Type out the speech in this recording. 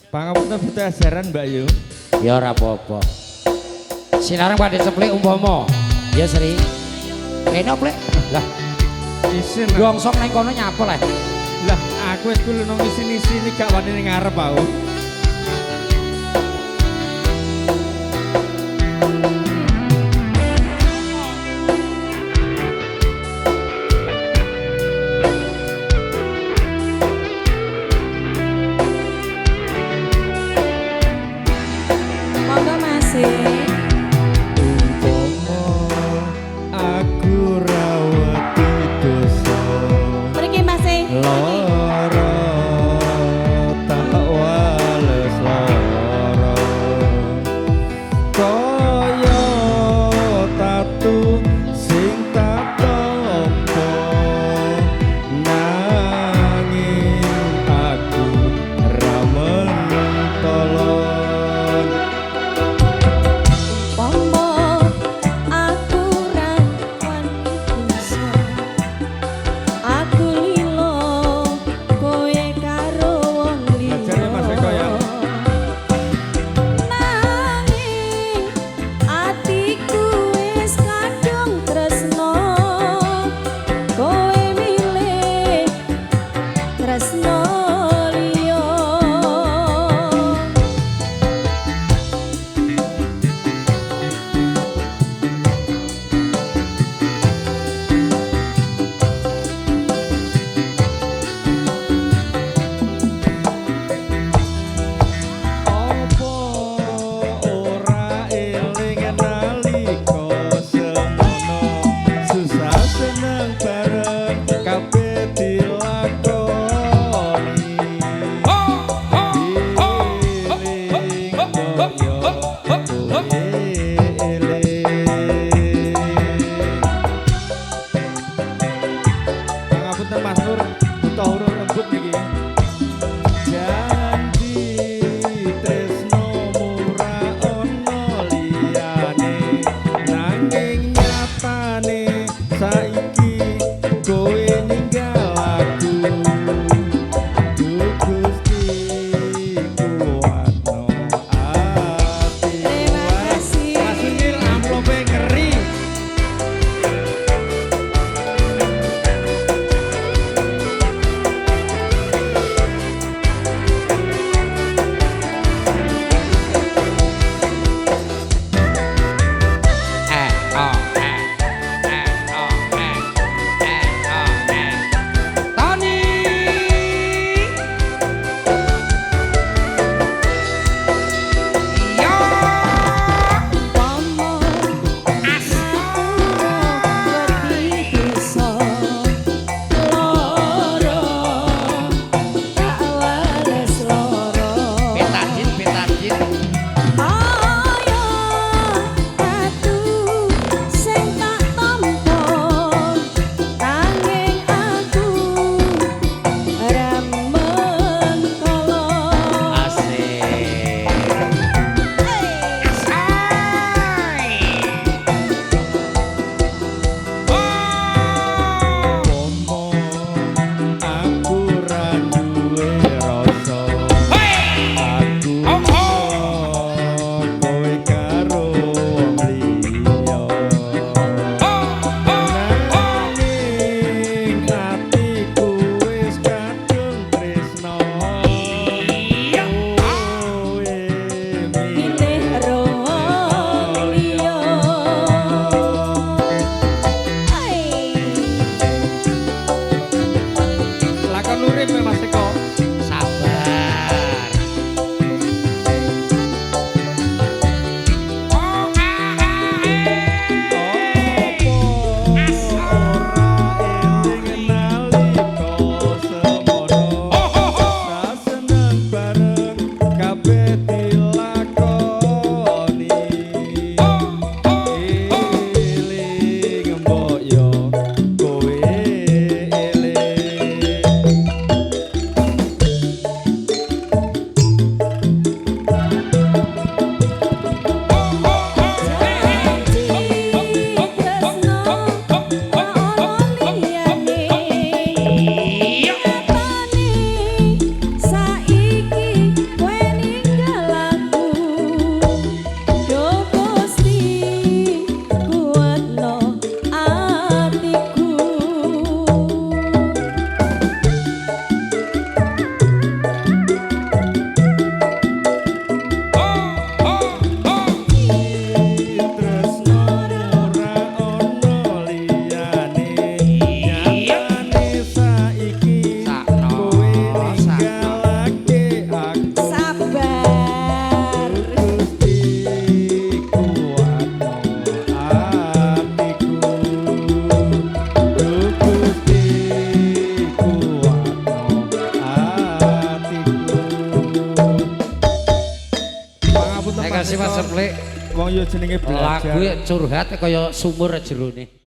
Pangapunten butuh ajaran Mbak Yu. Ya ora apa-apa. Sinareng pada ceplik umpama. Ya Sri. Kene plek. Lah, Isin. gongsok nang kono nyapa lah. Lah, aku wis kulino ngisin-isini gak wani ning ngarep aku. Monggo Mas. Umpama aku ra wedi dosa. Mriki Mas. Lara tak wales lara. Kaya tatu sing tak tampa nanging aku ra mentolo. Pomo aku ra wani dosa. Aku lilo kowe karo wong liya. Belajarnya Mas Eko ya. Nanging atiku wis kadung tresno. Kowe milih tresno liya. Apa ora eling nalika semono susah seneng bareng kabeh dilakoni. Eling kaya kowe eling. Pangapunten Mas Nur, buta urung lembut niki. Janji tresno murah ana liyane nanging nyatane saiki kowe ninggal aku. Duh Gusti kuatno ati. Terima kasih. Mas Unyil amplope ngeri. ceplik Wong yo jenenge belajar. lagu curhat kaya sumur jerone.